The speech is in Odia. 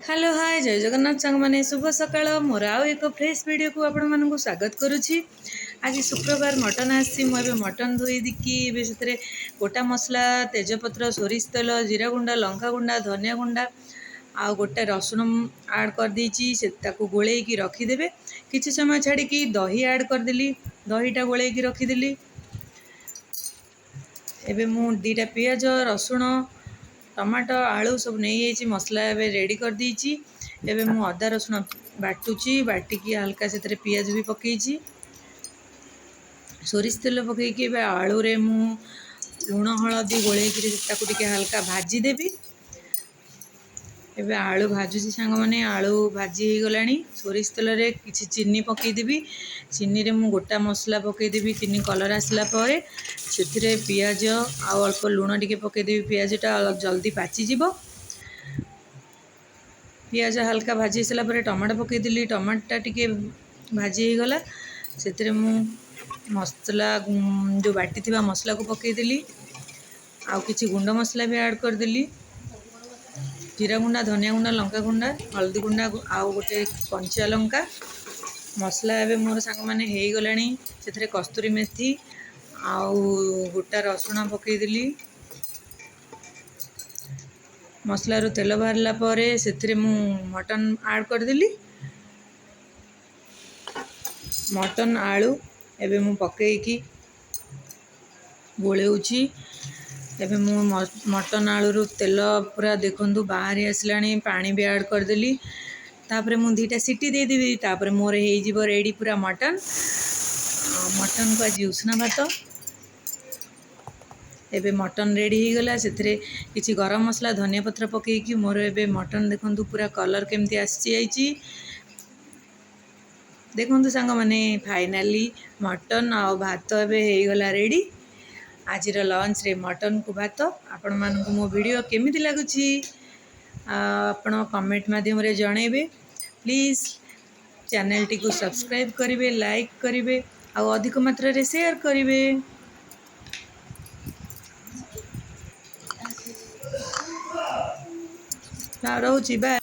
ହ୍ୟାଲୋ ହାଏ, ଜୟ ଜଗନ୍ନାଥ ସାଙ୍ଗମାନେ, ଶୁଭ ସକାଳ। ମୋର ଆଉ ଏକ ଫ୍ରେଶ୍ ଭିଡ଼ିଓକୁ ଆପଣମାନଙ୍କୁ ସ୍ୱାଗତ କରୁଛି। ଆଜି ଶୁକ୍ରବାର, ମଟନ୍ ଆସିଛି। ମୁଁ ଏବେ ମଟନ୍ ଧୋଇ ଦେଇକି ଏବେ ସେଥିରେ ଗୋଟା ମସଲା, ତେଜପତ୍ର, ସୋରିଷ ତେଲ, ଜିରା ଗୁଣ୍ଡ, ଲଙ୍କା ଗୁଣ୍ଡ, ଧନିଆ ଗୁଣ୍ଡ ଆଉ ଗୋଟେ ରସୁଣ ଆଡ଼୍ କରିଦେଇଛି। ସେ ତାକୁ ଗୋଳେଇକି ରଖିଦେବେ। କିଛି ସମୟ ଛାଡ଼ିକି ଦହି ଆଡ଼୍ କରିଦେଲି, ଦହିଟା ଗୋଳେଇକି ରଖିଦେଲି। ଏବେ ମୁଁ 2ଟା ପିଆଜ, ରସୁଣ, ଟମାଟୋ, ଆଳୁ ସବୁ ନେଇଯାଇଛି, ମସଲା ଏବେ ରେଡ଼ି କରିଦେଇଛି। ଏବେ ମୁଁ ଅଦା ରସୁଣ ବାଟୁଛି, ବାଟିକି ହାଲକା ସେଥିରେ ପିଆଜ ବି ପକେଇଛି, ସୋରିଷ ତେଲ ପକେଇକି। ଏବେ ଆଳୁରେ ମୁଁ ଲୁଣ ହଳଦୀ ଗୋଳେଇକିରି ତାକୁ ଟିକେ ହାଲକା ଭାଜିଦେବି। ଏବେ ଆଳୁ ଭାଜୁଛି ସାଙ୍ଗମାନେ, ଆଳୁ ଭାଜି ହେଇଗଲାଣି। ସୋରିଷ ତେଲରେ କିଛି ଚିନି ପକେଇଦେବି, ଚିନିରେ ମୁଁ ଗୋଟା ମସଲା ପକେଇଦେବି। ଚିନି କଲର୍ ଆସିଲା ପରେ ସେଥିରେ ପିଆଜ ଆଉ ଅଳ୍ପ ଲୁଣ ଟିକେ ପକେଇଦେବି, ପିଆଜଟା ଜଲ୍ଦି ପାଚିଯିବ। ପିଆଜ ହାଲକା ଭାଜି ସାରିଲା ପରେ ଟମାଟୋ ପକେଇଦେଲି, ଟମାଟୋଟା ଟିକେ ଭାଜି ହେଇଗଲା। ସେଥିରେ ମୁଁ ମସଲା, ଯେଉଁ ବାଟିଥିବା ମସଲାକୁ ପକେଇଦେଲି ଆଉ କିଛି ଗୁଣ୍ଡ ମସଲା ବି ଆଡ଼୍ କରିଦେଲି, ଜିରା ଗୁଣ୍ଡ, ଧନିଆ ଗୁଣ୍ଡ, ଲଙ୍କା ଗୁଣ୍ଡ, ହଳଦୀ ଗୁଣ୍ଡ ଆଉ ଗୋଟେ କଞ୍ଚା ଲଙ୍କା। ମସଲା ଏବେ ମୋର ସାଙ୍ଗମାନେ ହେଇଗଲାଣି। ସେଥିରେ କସ୍ତୁରୀ ମେଥି ଆଉ ଗୋଟା ରସୁଣ ପକେଇଦେଲି। ମସଲାରୁ ତେଲ ବାହାରିଲା ପରେ ସେଥିରେ ମୁଁ ମଟନ୍ ଆଡ଼୍ କରିଦେଲି। ମଟନ୍ ଆଳୁ ଏବେ ମୁଁ ପକେଇକି ଗୋଳଉଛି। ଏବେ ମୁଁ ମଟନ୍ ଆଳୁରୁ ତେଲ ପୁରା ଦେଖନ୍ତୁ ବାହାରି ଆସିଲାଣି, ପାଣି ବି ଆଡ଼୍ କରିଦେଲି। ତାପରେ ମୁଁ 2ଟା ସିଟି ଦେଇଦେବି, ତାପରେ ମୋର ହେଇଯିବ ରେଡ଼ି ପୁରା ମଟନ୍। ମଟନ୍କୁ ଆଜି ଉଷୁନା ଭାତ। ଏବେ ମଟନ୍ ରେଡ଼ି ହେଇଗଲା। ସେଥିରେ କିଛି ଗରମ ମସଲା, ଧନିଆ ପତ୍ର ପକେଇକି ମୋର ଏବେ ମଟନ୍ ଦେଖନ୍ତୁ ପୁରା କଲର୍ କେମିତି ଆସିଯାଇଛି। ଦେଖନ୍ତୁ ସାଙ୍ଗମାନେ, ଫାଇନାଲି ମଟନ୍ ଆଉ ଭାତ ଏବେ ହେଇଗଲା ରେଡ଼ି। ଆଜିର ଲଞ୍ଚରେ ମଟନ୍କୁ ଭାତ। ଆପଣମାନଙ୍କୁ ମୋ ଭିଡ଼ିଓ କେମିତି ଲାଗୁଛି ଆପଣ କମେଣ୍ଟ ମାଧ୍ୟମରେ ଜଣାଇବେ। ପ୍ଲିଜ୍ ଚ୍ୟାନେଲଟିକୁ ସବସ୍କ୍ରାଇବ୍ କରିବେ, ଲାଇକ୍ କରିବେ ଆଉ ଅଧିକ ମାତ୍ରାରେ ସେୟାର କରିବେ। ରହୁଛି, ବାଏ।